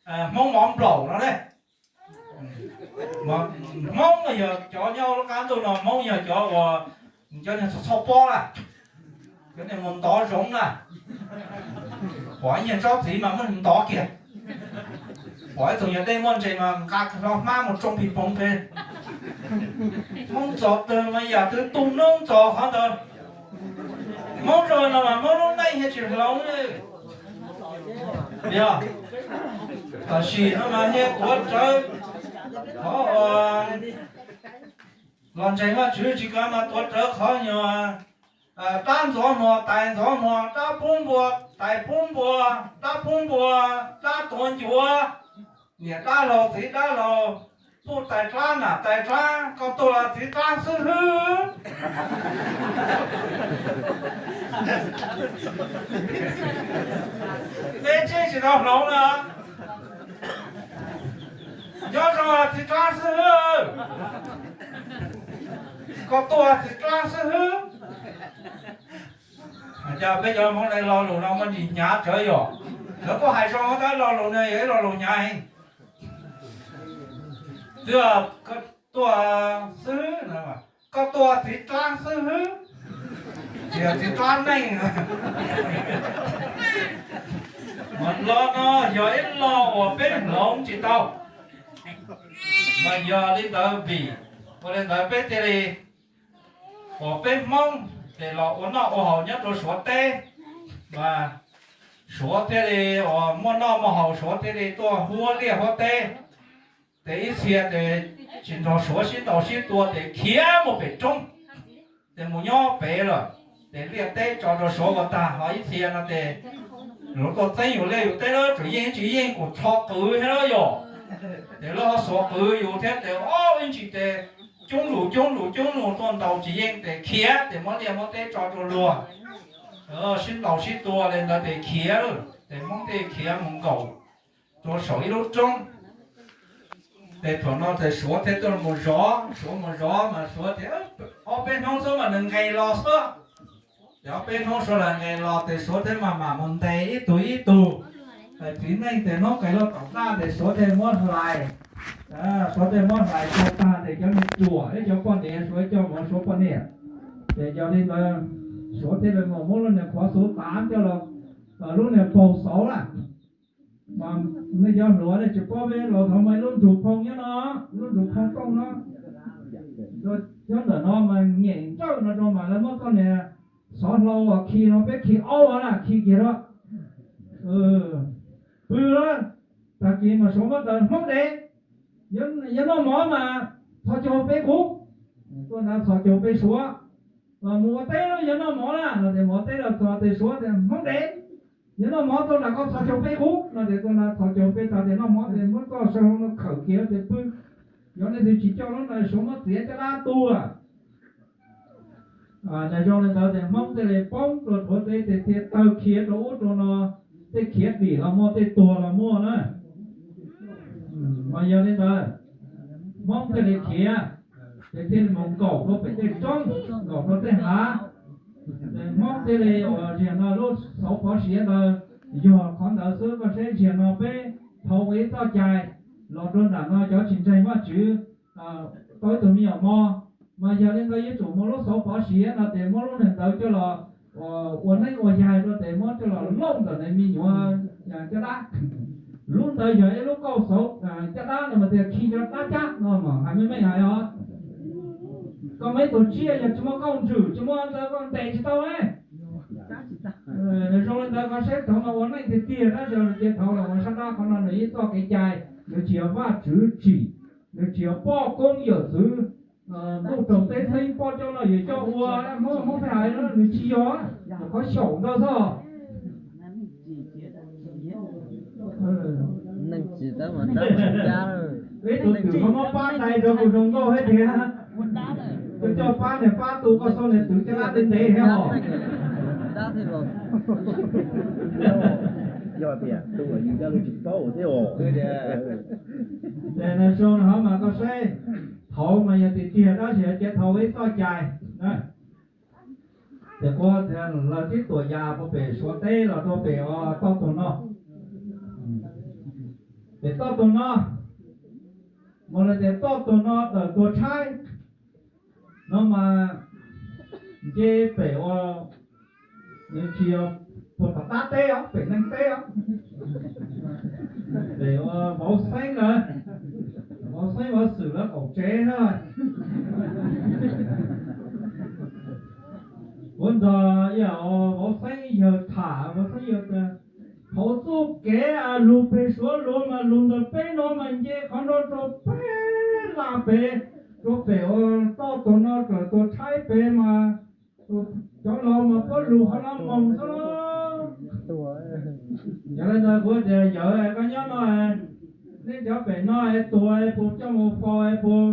Hmoob mov nplaum no ne. Hmoob yog cov nyob lub qab ntuj no, Hmoob yog cov uas cov niag txhob txhob pob na, cov niag mus ntov zoov na, pom ib nyuag tsob txiv mas muab ntov kiag, pom ib tug nyuag dej muaj ntses mas nqa hlo hmab mus tsoo pis poov pes. Hmoob txom tag mas yam twg tu noob txog qhov ntawd. Hmoob zoo no mas Hmoob lub neej thiaj tsis hloov li. Yog, tam sim no mas thiaj tuav rawv qhov uas los ntseeg Vajtswv tsis kav mas tuav rawv qhov nyuag dab ntxov hnuas tais ntxov hnuas, dab pub npua tais pub npua, dab pub npua dab tuav ncuav, niam dab laug txiv dab laug, puj tais dlab nam tais dlab, koj tuaj los txiv dlab xwb hwb. Peb tseem tsis tau hloov no. Nco zoo txiv dlab xwb hwb. Koj tuaj txiv dlab xwb hwb. Cas peb cov Hmoob li lo lus no muaj ntsis hnyav tsawv yom. Lawv kuj hais zoo tab lo lus no yog ib lo lus hnyav heev. Twb koj tuaj xwb, koj tuaj txiv dlab xwb hwb, tsis yog txiv dlab neej. Mas lo no yog ib lo uas peb hloov tsis tau. Mas yog li ntawd vim ua li ntawd peb thiaj li, uas peb Hmoob ces los ua noj ua haus nyob rau Suav teb, mas Suav thiaj li uas muaj noj muaj haus, Suav thiaj li tuaj huab liaj huab teb. Ces ib txhia ces tsis nrog Suav sib ntaus sib tua ces khiav mus pem roob, ces mus nyob pem lawm. Ces liaj teb tso rau Suav ua tag, ho ib txhia no ces lawv tuaj txeeb yus liaj yus teb lawm, tsuas yeej tsis yeej kuj txhob qw thiab lawm yom. Ces lawv ho xuav qw yus thiab ces ob ib ntsis ces coob lus coob lus coob lus tuaj ntaus tsis yeej ces khiav, ces muab liaj muab teb tso rau luag, sib ntaus sib tua li ntawd ces khiav, ces Hmoob thiaj khiav mus nkaum rau saum ib lub roob. Ces thaum no ces Suav thiaj tuaj mus zov, Suav mus zov mas Suav tias ob peb hnub xwb mas nws nqes los xwb. Ces ob peb hnub Suav los nqes los ces Suav thiaj mam mam mus ntes ib tug ib tug. Txiv neej ces hnub nqes los tom qab ces Suav thiaj muab hlais, Suav thiaj muab hlais tag ces cov niag ruam thiab cov poj niam Suav coj mus ua Suav poj niam. Ces yog li ntawd Suav thiaj li mus muab lub niag qhuav xuv tav coj los, lub niag paug xauv lawm. Mas nej cov hluas nej tsis paub, peb laus thaud muaj ib lub nrug phoo nyob no, lub nrug phoo rooj no, nyob ntawm no mas nyem nrawj no rau mas lawv muab koj niag xov hlau uas khi no peb khi aub na khi kiag rau pw lawm. Tag kis mas Suav muab taws Hmoob dev, yog noj mov mas txhos caug peb kuv, tuaj nrad txhos caug peb Suav. Mus ua teb los yog noj mov na no ces mus ua teb los txhos ces Suav tias Hmoob dev, yog noj mov tuaj nram koj txhos caug peb kuv no ces tuaj nrad txhos caug peb tag ces noj mov ces muab koj saw hlau no khawm kiag ces pw. Yog nej twb tsis coj lub no Suav muab txiav caj dab tuag. Nws zoo li ntawd ces Hmoob thiaj li poob rau Suav teb ces thiaj tawg khiav rau ub rau no, tej khiav dim los muaj, tej tuag los muaj na. Mas yog li ntawd, Hmoob thiaj li khiav, ces thiaj li mus nkaum rau pem tej roob, nkaum rau tej hav. Ces Hmoob thiaj li ua ziag no lub xauv pov siav ntawd, yog qhov ntawd xwb koj saib ziag no peb dhau ua ib txoj cai los rau nram no cov tsis ntseeg Vajtswv tau ib tug me nyuam mos. Mas yog li ntawd yuav tsum muaj lub xauv pov siav no ces muab lub niag ntawd coj los ua neeb ua yaig rau ces muab coj los looj ntawm nws me nyuam caj dab. Lub ntawd yog ib lub kauj xauv caj dab no mas tias khi cov dab cab no mas hais meej meej hais os. Koj muaj ib tug tsiaj yog tsis muaj kauj ntswm tsis muaj ntawd koj ntes tsis tau ne. Zoo li ntawd koj saib thaum no ua neej tiag tiag tab sis cia thaum los ua sab dab qhov no nws ib txoj kev cai, nws tsis yog Vajtswv tsim, nws tsis yog poj koob yawm txwv ntuj rau teb xeeb poj coj no yuav coj ua, Hmoob Hmoob peb hais nws tsis yog, qhov xyaum ntawd xwb. Ib tug twm kho mob pab dai rau kuv zoo nkauj thiab tiag. Koj coj pab niag pab tu koj xauj niag twv caj dab ntev ntev thiab hos. Yog tias tu yus coj li tsis paub thiab os. Ces nws zoo no mas koj saib, thaud mas yog tiag tiag tab sis cia thaum ib txoj cai. Ces kuv lawv tib tuam yas puag pem Suav teb los rau pem toj tog no. Pem toj tuag no, mas lawv tias toj tuag no tawm tuag tshaib no mas nce pem ua, nws tsis yog puag tom qab teb os, pem neeg teb os, pem ua vauv xeeb lawm, vauv xeeb vauv xwm lawv qaum tsev na. Kuv nrog ib yam vauv xeeb yawg tham, vauv xeeb yawg tias, thaum txuj kev lug pem Suav luag mas lug ntawm peb no mas nce qhov no rau pem laj pem, rau pem ua toj tuag no tawm tuag tshaib pem mas cov laus mas puab lug qhov no moog xwb los. Yog li ntawd kuv tias yawg koj nyob no, nej cov pem no es tuag es puas coj mus faus es puas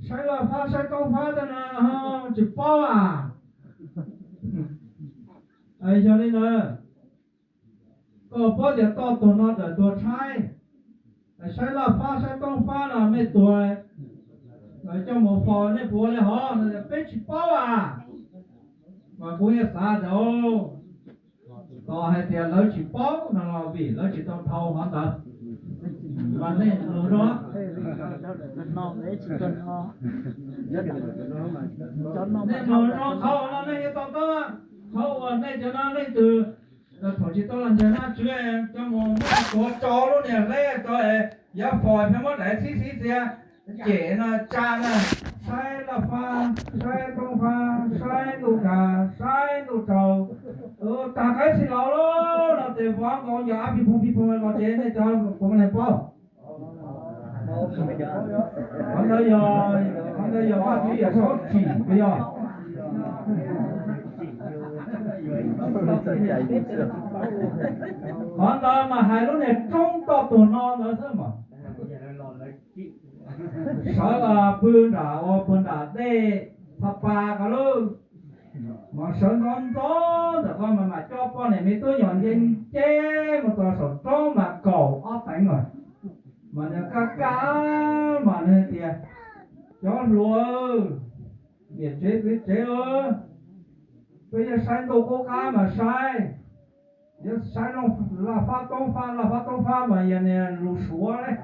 saib laj fab saib toob fab tej no tsis paub a. Yog li ntawd, koj paub tias toj tuag no tawm tuag tshaib, saib laj fab saib toob fab no mej tuag, coj mus faus nej puas ua li hov? Peb tsis paub a. Mas kuv yeej xav tias, tos hais tias lawv tsis paub no los vim lawv tsis tau dhau qhov ntawd. Mas nej mloog zoo, nej mloog zoo qhov no nej yuav to taub, qhov uas nej cov no leej twg thaum tsis tau los ntseeg Vajtswv, coj mus muab tuav rau lub niag hleb rau, yav faus pheej muab daim txhib txhib txiav, cem no tsa na, saib laj fab, saib toob fab, saib ntuj kav, saib ntuj tsaus, tag qaib txhia laus lawm no ces vov nkaus yog ab phi phoog phi phoog los ces nej cov puas muaj neeg paub? Qhov ntawd yog, qhov ntawd yog Vajtswv yawm saub tsim puas yog? Qhov ntawd mas hais lub niag roob toj tuag no ntawd xwb mas. Sawv los pw nram ua puag nram dej Tha Pas ko lauj. Mas sawv ntxov ntxov ntawm ko mas mam coj poj niam me tub nyuam nce nce mus txog saum roob mas kaum ob teev lawm. Mas nws kaj kaj mas nws hais tias, cov hluas, niam tsev txiv tsev, peb yuav saib ntuj qub qab mas saib, yuav saib laj fab toob fab, laj fab toob fab mas yog niag lus Suav,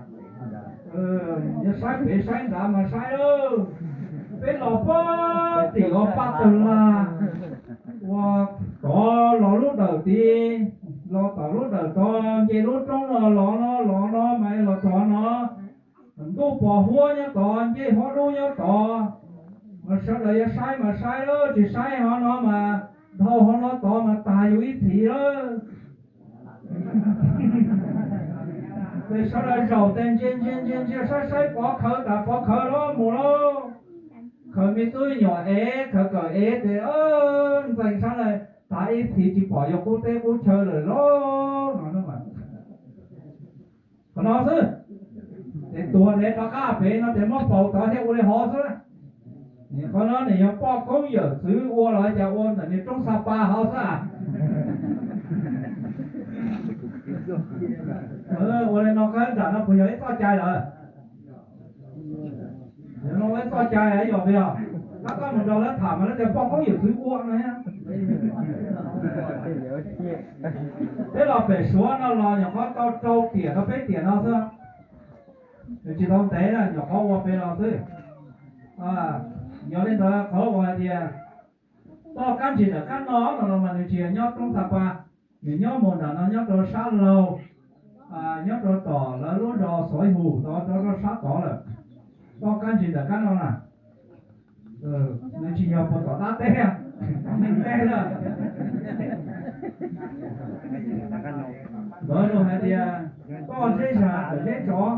yuav saib pem saib nrad mas saib lauj. Peb los puag tim ua paj tawg lag, ua tod los lub dawm tid, los tom lub dawm tod nce lub roob no los no los no mas los txog no, ntuj pos huab nyob tod, ncej huab dub nyob tod. Mas sawv daws yuav saib mas saib lauj, tsis saib hov no mas dhau hov no tod mas tas yus ib txhis lawm. Ces sawv daws zaum tes ntsia ntsia ntsia ntsia saib saib pov khawv tas pov khawv los mus lauj. Khaws me tub nyuam ev, khaws kawm ev ces ntxees sab laug, tas ib txhis tsis pom yuav qub teb qub chaw lawm lauj no. Qhov no xwb, ces tuag ces rov qab pem no ces muab faus tod thiaj ua li hov xwb. Qhov no nws yog poj koob yawm txwv ua los cas ua ntawm niag roob Xa Pas hov xwb. Ua li no qab nram no puas yog ib txoj cai lawm? Yog no ib txoj cai yog puas yog? Tab koj mus nrog lawv tham mas lawv tias poj koob yawm txwv ua no. Peb los pem Suav no los nyuam qhuav tau rau tiam rau peb tiam no xwb. Nws tsis tau ntev na, nyuam qhuav ua pem los xwb. Yog li ntawd qhov uas hais tias toj kab ntsis ntawm kab no no los mas nws tsis yog nyob roob Xa Pas, nws nyob mus nram no nyob rau sab laug, nyob rau tom lawv lub zos Xov Hum tod rau sab tod lawm. Toj kab ntsis ntawm kab no na, nws tsis yog puag tom qab teb, neeg teb lawm. Ntawd lus hais tias toj zeb zag kawm zeb tsov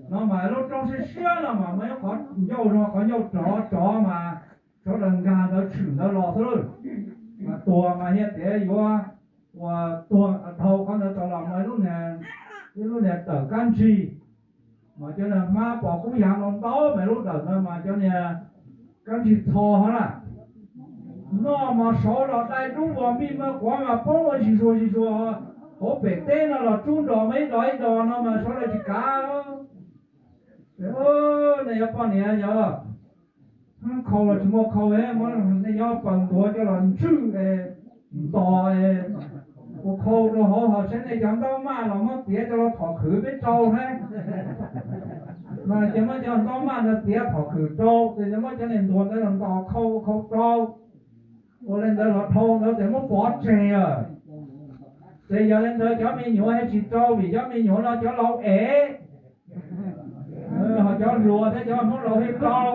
no mas lub roob siab siab no mas muaj ib qhov ncauj no, qhov ncauj rov tsov mas sawv daws nkag ntawd tshwm ntawd los xwb. Mas tuag mas hiaj tias yuav ua tuag dhau qhov ntawd tod los mas ib lub niag tawm kab ntsig, mas cov niag hmab pos kub yav no ntau mas lub dawm ntawd mas cov niag kab ntsig txho hov na. Noj mas saud los dai dub vos mij maj quav mas poob ua zis zuag zis zuag, hauv pem teb no los tsub nrog mas ib dos ib dos no mas sawv daws tsis kav. Nej yuav poj niam yog khau los tsis muaj khau, muab nej nyob paws ntuav coj los ntswj nto, Mus khau rau hauv, ho saib nej cov ntaub maj los muab txiav coj los thom khwv peb rau na. Mas ces muab cov ntaub maj ntawd txiav thom khwv rau, ces muab cov niag ntuag ntawd los ntos khau khau rau. Ua li ntawd los dhau ntawd ces muab pov tseg lawm. Ces yog li ntawd cov me nyuam thiaj tsis rau, vim cov me nyuam no cov laus ev, ho cov hluas thiab cov Hmoob laus thiaj rau.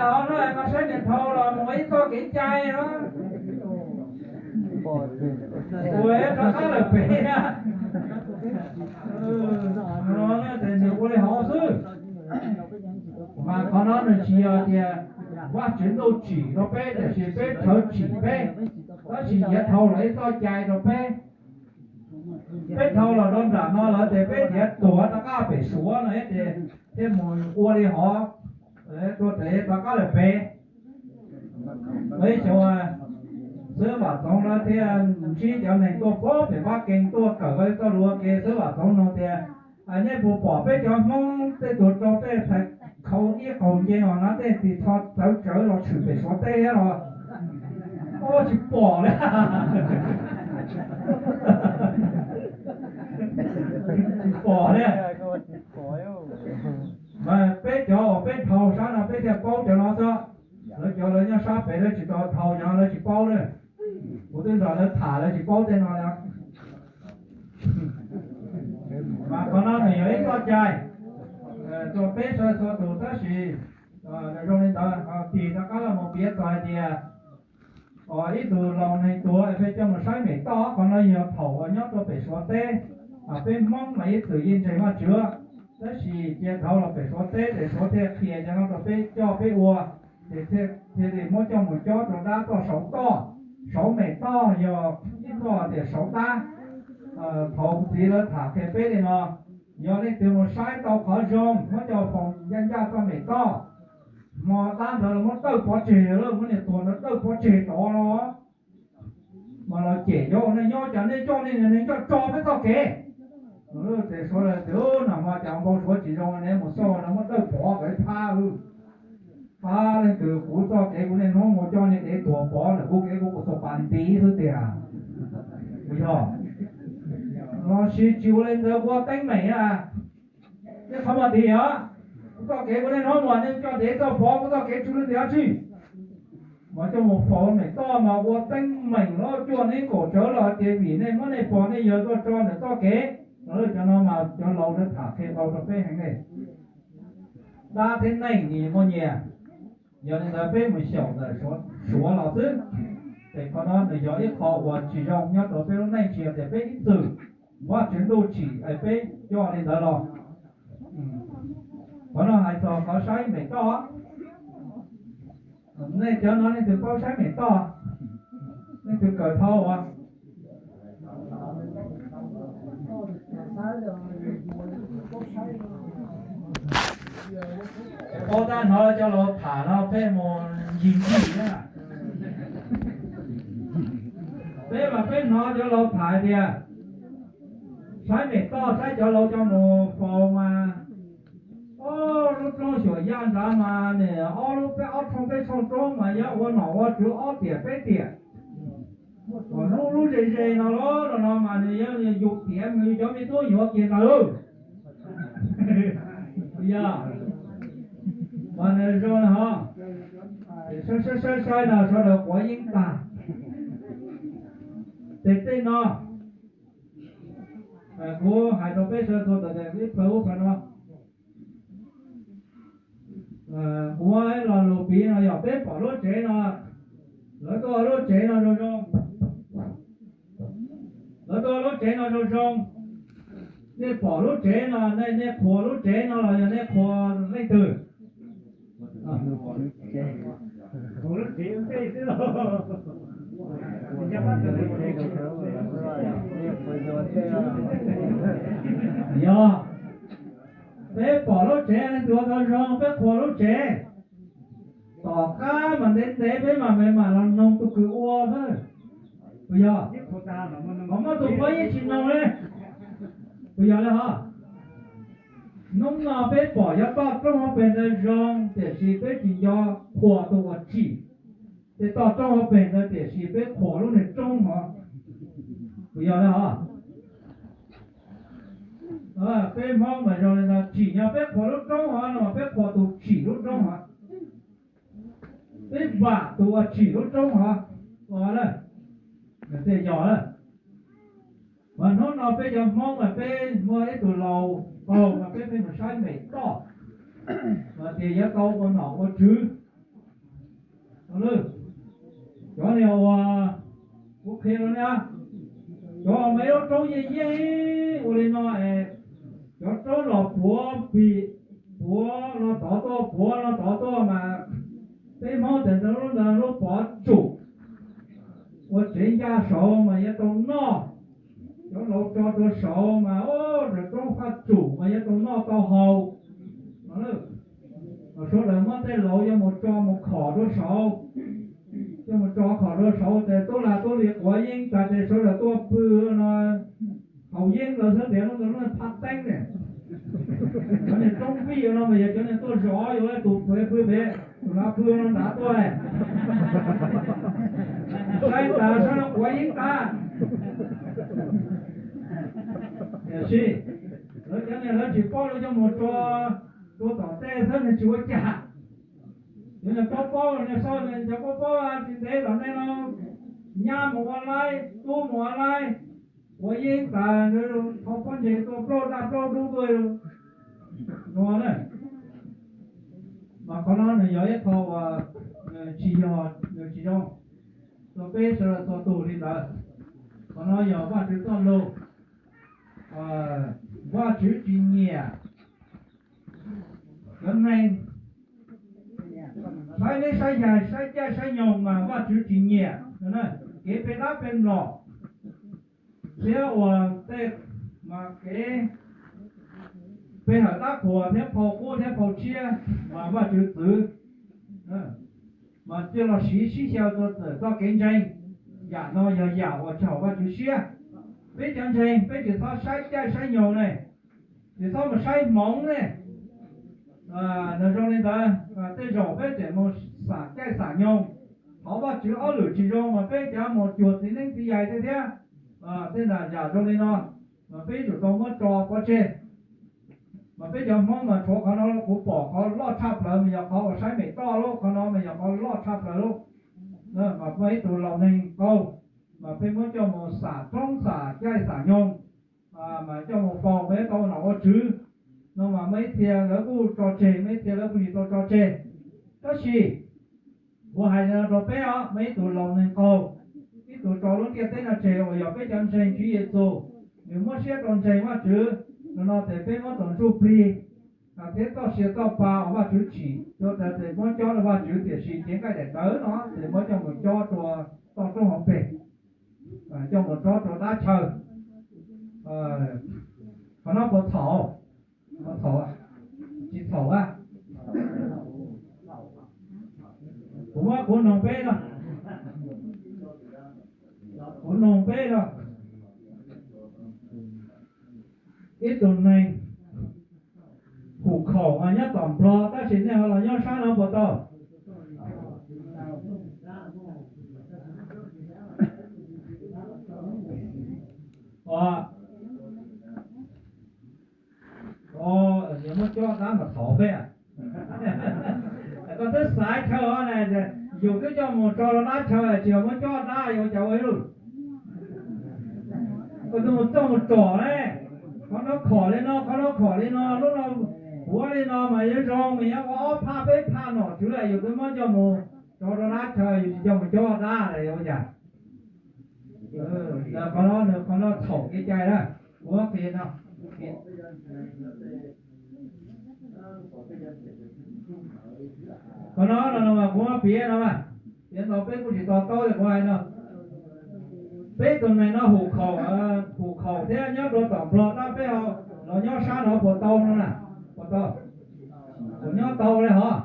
Ho no koj saib niam dhau los mus ib txoj kev cai no, ua rov qab lawm pem. Ces nws ua li hov xwb. Mas qhov no nws tsis yog tias Vajtswv ntuj tsim rau peb, tiam sis peb rhawv tsim peb, tab sis nyiav dhau los ib txoj cai rau peb. Peb dhau los rau nram no lawm ces peb nrhiav tuag rov qab pem Suav no ces thiaj mus ua li hov, tuag tes rov qab lawm pem. Ib xyoo xwb Vam Txoov lawv thiaj ntsib cov neeg tuaj pem Vaj Kees tuaj kawm txoj lus ua ke, xwb Vam Txoov nug tias, nej puas pom peb cov Hmoob tej tus rau tej thais khau ib qaug nce os no tej tis tho txawv tsawv los tshwm pem Suav teb thiab los? Ua tsis pom li. Tsis pom li. Mas peb cov uas peb dhau sab no peb thiaj paub cov no xwb. Lawv cov lawv nyob sab pem lawv tsis tau dhau cov no lawv tsis paub li. Kuv twb nrog lawv tham lawv tsis paub tej no li. Mas qhov no nws yog ib txoj cai rau peb sawv txhua tus, tab sis zoo li ntawd tig rov qab los mus piav txog hais tias ib tug laus neeg tuag peb coj mus saib mem toj, qhov no yog thaum uas nyob rau pem Suav teb, peb Hmoob mas ib txwm yeej ntseeg Vajtswv, tab sis cia dhau los pem Suav teb ces Suav thiaj qhia cov no rau peb coj peb ua, ces thiaj li muab coj mus cob rau dab toj saud toj, saud mem toj yog ib txoj tias saud dab. Thaum txiv lawv tham qhia peb li no, yog leej twg mus saib tau qhov zoo muab coj faus ncaj ncaj txoj mem toj, hmo dab ntawd los muab dawj pov tseg, muab niag tuag ntawd dawj pov tseg tod los mas los cem cov uas nej nyob cas nej coj nej niag neeg coj tso peb txoj kev. Ces Suav tias, Nag hmo cas npau suav tsis zoo ne, mus xauj no muab dawj pov kom ib phab. Pab leej twg kuv txoj kev kuv niaj hnub mus coj niag dev tuag pov ntawm kuv kev kuv xuas pas ntiv xwb tiag. Yog los sis tsis ua li ntawd kuv ua teeb meem na. Nej qhov mas tias kuv txoj kev kuv niaj hnub mus nej coj dev tuaj pov kuv txoj kev tsis ua li ntawd dab tsi. Mas coj mus faus mem toj mas ua teeb meem los cuag neb kaum tsawv los hais tias vim nej muab nej pog nej yawg tuaj tso ntawm txoj kev. Cov no mas cov laus lawv tham qhia tau rau peb heev li. Dab thiab neeg nws muaj nyias, yog li ntawd peb mus xyaum ntawm Suav los xwb. Ces qhov no nws yog ib qho uas tsis zoo nyob rau peb lub neej, tsis yog tias peb ib txwm Vajtswv ntuj tsim es peb coj li ntawd los. Qhov no hais txog qhov saib mem toj. Nej cov no leej twg paub saib mem toj? Leej twg kawm dhau as? Paub tab hnov cov laus tham no peb mus ncig ncig na. Peb mas peb hnov cov laus tham tias saib mem toj, saib cov laus coj mus faus mas, ob lub roob xyuam yaj nrad mas nws ob lub peb ob tshooj peb tshooj roob mas yuav ua nom ua tswv ob tiam peb tiam. Hnub lub ze ze no los no mas nws yuav yug tiav nws cov me tub me nyuam kiag ntawd. Yog, mas nws zoo li hov, saib saib saib no sawv daws quav yeeb tag. Ces tej no kuv hais rau peb sawv daws tias ib plaws ub plaws no, kuv muab lo lus piv no yog peb pom lub tsev no, lawv tuaj lub tsev no zoo zoo, lawv tuaj lub tsev no zoo zoo. Nej pom lub tsev no, nej qhuas lub tsev no los yog nej qhuas leej twg? Yog, peb pom lub tsev leej twg ua tau zoo peb qhuas lub tsev. Tom qab mas ntev ntev peb mam me mam los noog tus kws ua xwb. Puas yog? Ho muab tus phob yeej tsis noog li. Puas yog li hov? Hnub no peb pom cov toj roob hauv pes ntawd zoo tiam sis peb tsis nco qhuas tus uas tsim. tej toj roob hauv pes ntawd, tiam sis peb qhuas lub niag roob hov. Puas yog li hov? Peb Hmoob mas zoo li no, tsim nyog peb qhuas lub roob hov no mas peb qhuas tus tsim lub roob hov, peb vam tus uas tsim lub roob hov, ua na, nws thiaj yog na. Mas hnub no peb cov Hmoob mas peb muaj ib tug laus qaug mas peb pheej mus saib mem toj, mas tias yuav tau ua nom ua tswv. Cov niag uas kuv qhia rau nej, cov uas muaj ib lub roob yeej yeej ua li no es, cov roob los puav pim, puav no tod tuaj, puav no tod tuaj mas peb Hmoob tias lub ntawd lub pov tsum, ua tsev ncaj saud mas yuav tau noj. Cov laus tso rau saud mas ua roob faj tsum mas yuav tau noj tau haus. Sawv daws muab tej laus yuav mus tso mus khom rau saud, yuav mus tso khom rau saud ces tub lag tub li quav yeeb tas ces sawv daws tuaj pw no, haus yeeb ntawd xwb tias lub ntawd lub phaj teeb ne. Cov niag roob vij no mas yog cov niag tuaj zov yuav tus pw pw pem, tus no pw no nrad tuaj, saib tas sawv daws quav yeeb tas. Tiam sis lawv cov niag lawv tsis paub, lawv coj mus tso rau tom tej xwb nws tsis ua cas. Cov niag paub paub, niag sau cov paub paub tsis ntev tom ntej no, nyab mus ua laib, tub mus ua laib, quav yeeb tas, thau pob ntseg tuaj plaub daj plaub dub tuaj no na. Mas qhov no nws yog ib qho uas nws tsis yog, nws tsis zoo rau peb sawv daws txhua tus li ntawd. Qhov no yog Vajtswv txoj lus. Vajtswv tsis nyiam cov neeg saib neb saib yaig saib caij saib nyoog mas Vajtswv tsis nyiam. Kev pe dab pe mlom thiab uas tej mas kev pe hawm dab qhuas thiab phau qub thiab phau tshiab mas Vajtswv txwv, mas thiaj los siv sib xyaw rau txawm txoj kev ntseeg. Yam no yog yam uas tsis haum Vajtswv siab. Peb cov ntseeg peb tsis txhob saib caij saib nyoog ne, tsis txhob mus saib hmoov ne. Nws zoo li ntawd, tej zaum peb tseem mus xam caij xam nyoog. Thov Vajtswv ob lwm tsis zoo mas peb cov mus cuag txiv neeb txiv yaig thiab thiab. Tej yam zoo li no mas peb yuav tsum tau muab tso pov tseg. Mas peb cov Hmoob mas tshuav qhov no, kuv pom qhov loj tshaj plaws mas yog qhov uas saib mem toj lauj, qhov no mas yog qhov loj tshaj plaws lauj. Mas muaj ib tug laus neeg qaug, mas peb muab coj mus xam roob xam caij xam nyoog, mas coj mus faus peb tau ua nom ua tswv no mas muaj ib txhia lawv kuj tso tseg, muaj ib txhia lawv kuj tsis tau tso tseg. Tab sis kuv hais li no rau peb os, muaj ib tug laus neeg qaug, ib tug tso lub ntiaj teb no tseg uas yog peb cov ntseeg Tswv Yexus, nws muab siab rau ntseeg Vajtswv, no no ces peb muab tus ntsuj plig thiab txoj sia txoj pa uas Vajtswv tsim rau tes muab cob rau Vajtswv, tiam sis cev nqaij daim tawv no ces muab coj mus cob rau toj roob hauv pes, coj mus cob rau dab chaw. Qhov no puas txhaum? Tsis txhaum a. Kuv muab kuv noog peb no, kuv noog peb no, ib tug neeg hum khaum mas nyob tom Nplog tab sis nej ho los nyob sab no puas tau? Os, muab cob dab mas txhaum peb. Koj twb xav chaw os na, yus twb coj mus tso rau dab chaw tsis yog muab cob dab yuav ua cas ua ib lub. Koj twb mus txoj mus tsom ne, qhov no khom li no, qhov no khom li no, lub no puav li no mas yuav zoo mas yuav ua ob phaj peb phaj nom tswv, yus twb muab coj mus tso rau dab chaw, yus tsis coj mus cob dab yuav ua cas? Qhov no nws qhov no txhaum kev cai na, kuv qhia no. Qhov no no mas kuv piav no mas, piav tau peb kuj tsis to taub li kuv hais no. Peb tus neeg no hum khaum, hum khaum thiab nyob rau tom Nplog tab peb ho los nyob sab no puas tau no na? Puas tau? Puas nyob tau li hov?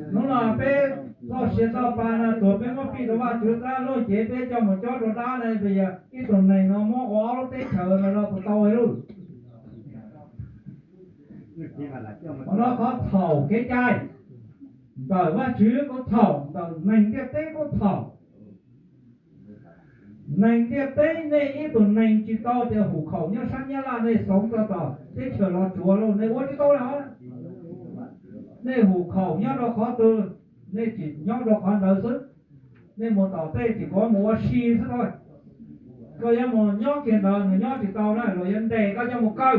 Hnub no peb Txoj sia txoj pa no tsuas peb muab fij rau Vajtswv tab, luag cev peb coj mus cob rau dab ne, yog ib tug neeg no muab ua ob lub teb chaws no los puas tau li lub? Qhov no qhov txhaum kev cai, ntawm Vajtswv kuj txhaum, ntawm neeg ntiaj teb kuj txhaum. Neeg ntiaj teb, nej ib tug neeg tsis tau tias hum khaum nyob sab Nyab Laj nej xoov rau tom teb chaws Los Tsuas los nej ua tsis tau li os. Nej hum khaum nyob rau qhov twg, nej tsis nyob rau qhov ntawd xwb. Nej mus tom tej tsis kov mus ua si xwb tau. Koj yuav mus nyob kiag ntawd nws nyob tsis tau na, luag yuav ntes koj coj mus kaw.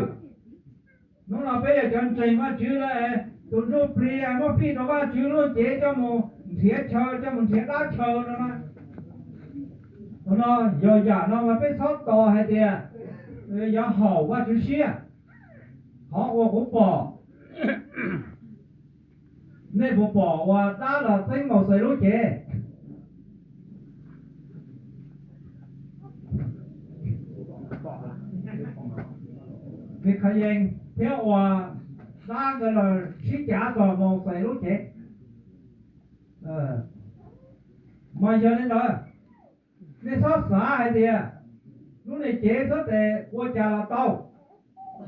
Hnub no peb yog cov ntseeg Vajtswv lawm, tus ntsuj plig muab fij rau Vajtswv luag cev coj mus nrhiav chaw, coj mus nrhiav dab chaw no na. Tus no yog yam no mas peb txhob tos hais tias yuav haum Vajtswv siab. Qhov uas kuv pom, nej puas pom uas dab los txeeb Mauxes lub cev? Vim qhov yees thiab uas dab nkawd los sib cav txog Mauxes lub cev. Mas yog li ntawd, nej txhob xav hais tias lub niag cev xwb tes ua cas los tau,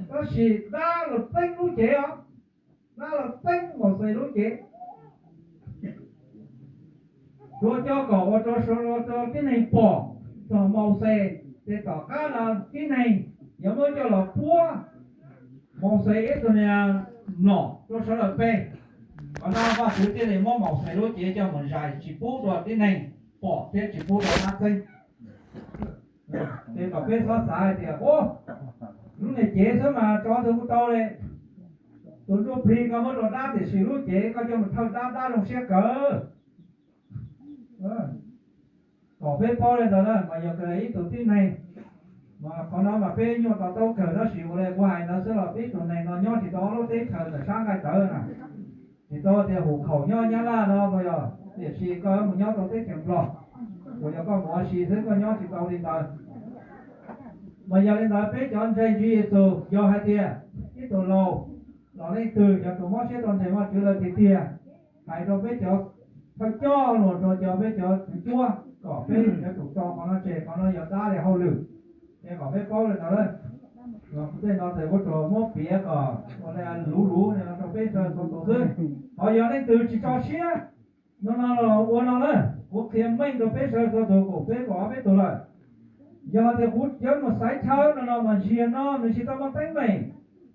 tab sis dab los txeeb lub cev os, dab los txeeb Mauxes lub cev. Tsuas coj kom ua rau sawv daws tib neeg pom txog Mauxes, ces tom qab no tib neeg yuav muab coj los puab Mauxes ib tug niag mlom rau sawv daws pe. Qhov no Vajtswv thiaj li muab Mauxes lub cev coj mus zais tsis pub rau tib neeg pom thiab tsis pub rau dab txeeb. Ces kom peb txhob xav hais tias, lub niag cev xwb mas tso twg kuj tau li. Tus ntsuj plig koj muab rau dab tiam sis lub cev koj coj mus thawj dab, dab zoo siab kawg. Kom peb paub li ntawd na, mas yog ib tug tib neeg, mas qhov no mas peb nyuaj to taub kawg, tab sis ua li kuv hais ntawd xwb los peb ib tug neeg no nyob tsis tau ob lub teb chaws ntawm sab nqaij tawv na. Tsis tau tias hum khaum nyob Nyab Laj no puas yog, tiam sis koj mus nyob rau teb chaws Nplog, puas yog koj mus ua si xwb koj nyob tsis tau li ntawd. Mas yog li ntawd peb cov ntseeg Tswv Yexus yog hais tias ib tug laus los leej twg yog tus mob siab rau ntseeg Vajtswv lawm tiag tiag, hais rau peb cov thawj coj los rau cov peb cov kwv cuab kom peb yuav tsum tso qhov no tseg, qhov no yog dab li hauj lwm. Ces kom peb paub li ntawd, tej no tes kuv tsuas muab piav kom ua li luv luv rau peb sawv daws txhua tus xwb. Ho yog leej twg tsis tso siab, no no los ua no na, kuv qhia meej rau peb sawv daws txhua tus, kuv peb kaum ob peb tug lawm. Yog tias kuv yuav mus xaiv chaw no no mas ziag no nws tsis tau muaj teeb meem,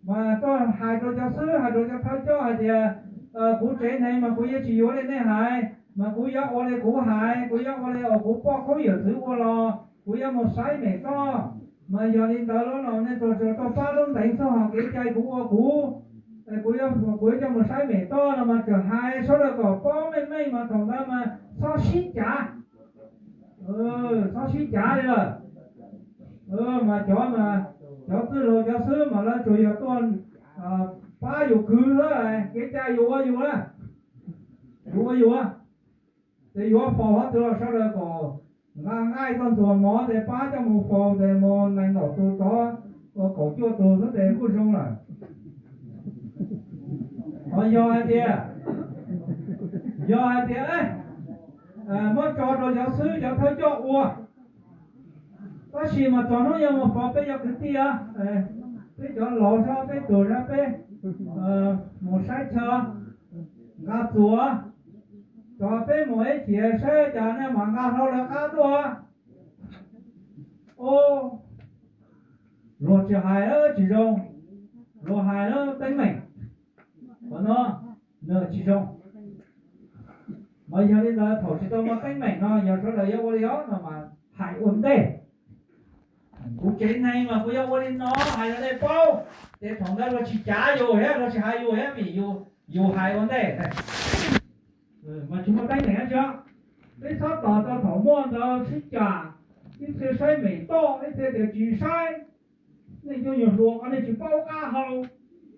mas koj hais rau cov xib hwb, hais rau cov thawj coj hais tias, kuv tsev neeg mas kuv yeej tsis yuav li nej hais, mas kuv yuav ua li kuv hais, kuv yuav ua li uas kuv poj koob yawm txwv ua los kuv yuav mus saib mem toj. Mas yog li ntawd los nej tsuas tau pab lub nteev txog hom kev cai kuv ua kuv, kuv yuav coj mus saib mem toj no mas tseem hais sawv daws kom paub meej meej mas thaum ntawd mas txhob sib cav, txhob sib cav li lawm. Mas cov, cov txwj laug cov xib hwb mas lawv tsuas yog tuaj pab yus kwv xwb, kev cai yus ua yus na, yus ua yus, ces yuav faus qhov twg los sawv daws kom nqa nqaij tuaj ntxuag mov ces pab coj mus faus ces mus nees nkaum tus tsov ua kaum cuaj tus xwb ces kuj zoo lawm. Ho yog hais tias, yog hais tias muab tso rau cov xib hwb cov thawj coj ua, tab sis mas txog hnub yuav mus faus peb cov kwv tij, peb cov laus sab peb tus sab peb mus saib chaw, nqa txuas, tso peb mus ib chim saib cas nej mam nqa hlo lawv qab tuaj. Luag tsis hais tsis zoo, luag hais teeb meem, qhov no nws tsis zoo. Mas yog li ntawd thaum tsis tau muaj teeb meem no yog sawv daws yuav ua li os no mas hais ua ntej. Kuv tsev neeg mas kuv yuav ua li no, hais rau nej paub, ces thaum ntawd luag tsis cav yus thiab luag tsis hais yus thiab vim yus hais ua ntej. Mas tsis muaj teeb meem dab tsi. Peb txhob tos tau thaum muaj ntawd sib cam, ib txhia saib mem toj, ib txhia tias tsis saib. Nej cov nyuag hluas ko nej tsis paub qab hau,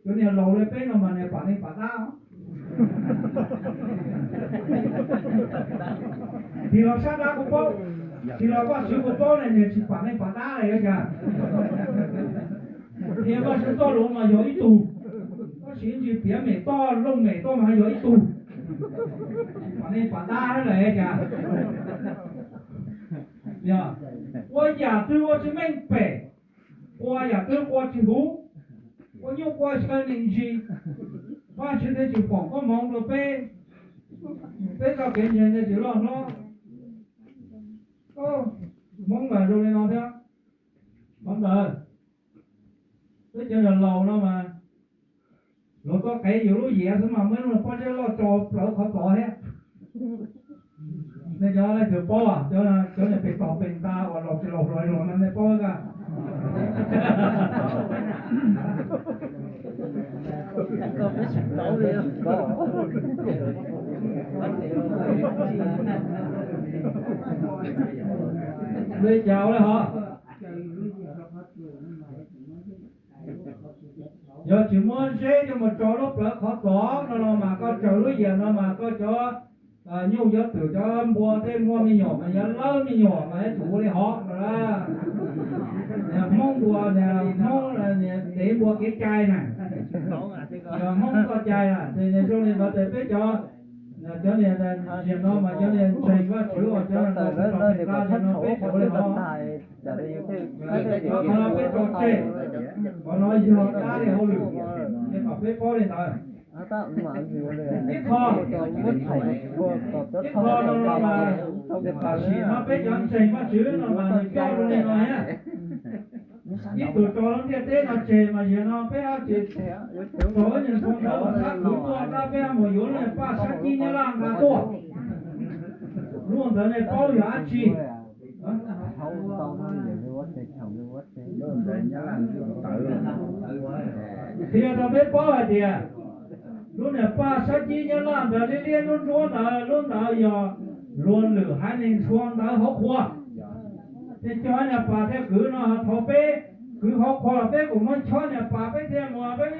cov niag laus li peb no mas niag pam neeg pam dab. Tig los sab dab kuj paub, tig los Vajtswv kuj paub ne, niag tsis pam neeg pam dab li yuav cas. Niag Vajtswv txoj lus mas yog ib tug, tab sis ntsis piav mem toj looj mem toj mas yog ib tug. Pam pas dab lawm cas. Yog, ua yam twg ua tsis meej pem, ua yam twg ua tsis huv, ua nyuj ua xyaw nim ntsis, Vajtswv thiaj tsis foom koob hmoov rau peb, peb txoj kev ntseeg thiaj tsis loj hlob. Hmoob mas zoo li no thiab. Qhov ntawd, peb cov niam laus no mas, luag txoj kev yus lub yias xwb mas muaj ib lub pob zeb loj tso plawv qhov txos thiab. Nej cov leej twg paub, cov niag pem tog pem nta uas laus tsis laus hluas li los no nej paub ib qab. Li cas ua li hos? Yog tsis muab zeb coj mus tso lub plawv qhov txos no los mas koj tsaws lub yias no mas koj cov nyuj cov twm cov npua tej muaj me nyuam mas yuav lawb me nyuam mas yuav tsum ua li hov no. Niag Hmoob npua, niag Hmoob niag dev npua kev cai na, yog Hmoob txoj cai na. Ces zoo li ntawd ces peb cov, cov niag ntawd no mas cov niag ntseeg Vajtswv uas cov niag laus tsis tau peem nqa li no peb tseem ua li hov. Qhov no peb tso tseg, qhov no yog dab li hauj lwm, es kom peb paub li ntawd. Ib qho, ib qho no no mas tam sim no peb cov ntseeg Vajtswv no mas nws coj zoo li no thiab. Ib tug tso lub ntiaj teb no tseg mas yog no peb tsis tau ib niag ntsho ntawd los sab khwv tuaj tab peb mus yuav lub niag paj sab cib Nyab Laj nqa tuaj. Lub ntawd nej paub yog dab tsi? Qhia rau peb paub hais tias lub niag paj sab cib Nyab Laj ntawd liab liab ntsuab ntsuab ntawd, lub ntawd yog luag lwm haiv neeg ntshua ntawv hauv qhua. Thiaj coj niag pas thiaj kwv no, thaum peb kwv hauv qhua los peb kuj muab chob niag pas peb thiaj mus peb.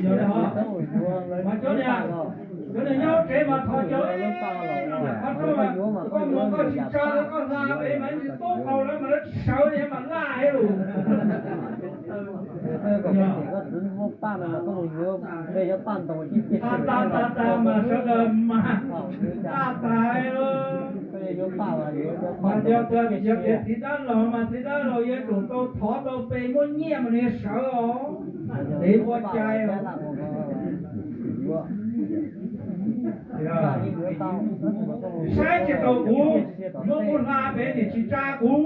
Yog li hos, mas cov niag, cov niag nyob tsev mas thov cov, qhov rau mas koj mus koj tsis tsa lawv koj hla pem mas tsis tub qau lawv mas lawv tsis sawv li mas laj lus. Tas tas tas tas mas sawv daws mas laj tas. Mas yog tias, yog tias thib dab laug mas thib dab laug yuav tsum tau thov tau pes muab nyiaj mas nws yuav sawv os. Dev ua cai os. Saib tsis taus kuv, muab kuv hla pem nim tsis tsa kuv.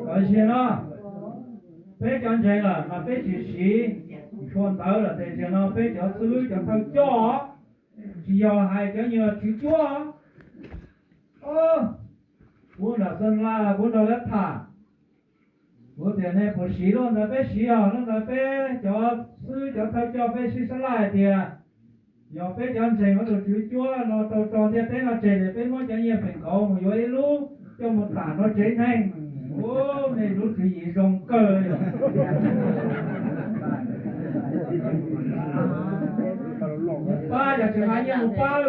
Tam sim no peb cov ntseeg lawm mas peb tsis siv ntshua ntawv lawm, tiam sis no peb cov xib hwb cov thawj coj, tsis yog hais cov nyuag tswv cuab. Kuv nram Xeem Las kuv nrog lawv tham, kuv tias nej puas siv lub ntawd, peb siv os. Lub ntawd peb cov xib hwb cov thawj coj peb sib sab laj hais tias yog peb cov ntseeg ua tus tswv cuab no tau tso ntiaj teb no tseg ces peb muab cov nyiaj feem nkaus mus yuav ib lub coj mus tam rau tsev neeg. Ub, nej lub tswv yim zoo kawg li. Pab yog tsis nqa nyiaj mus pab,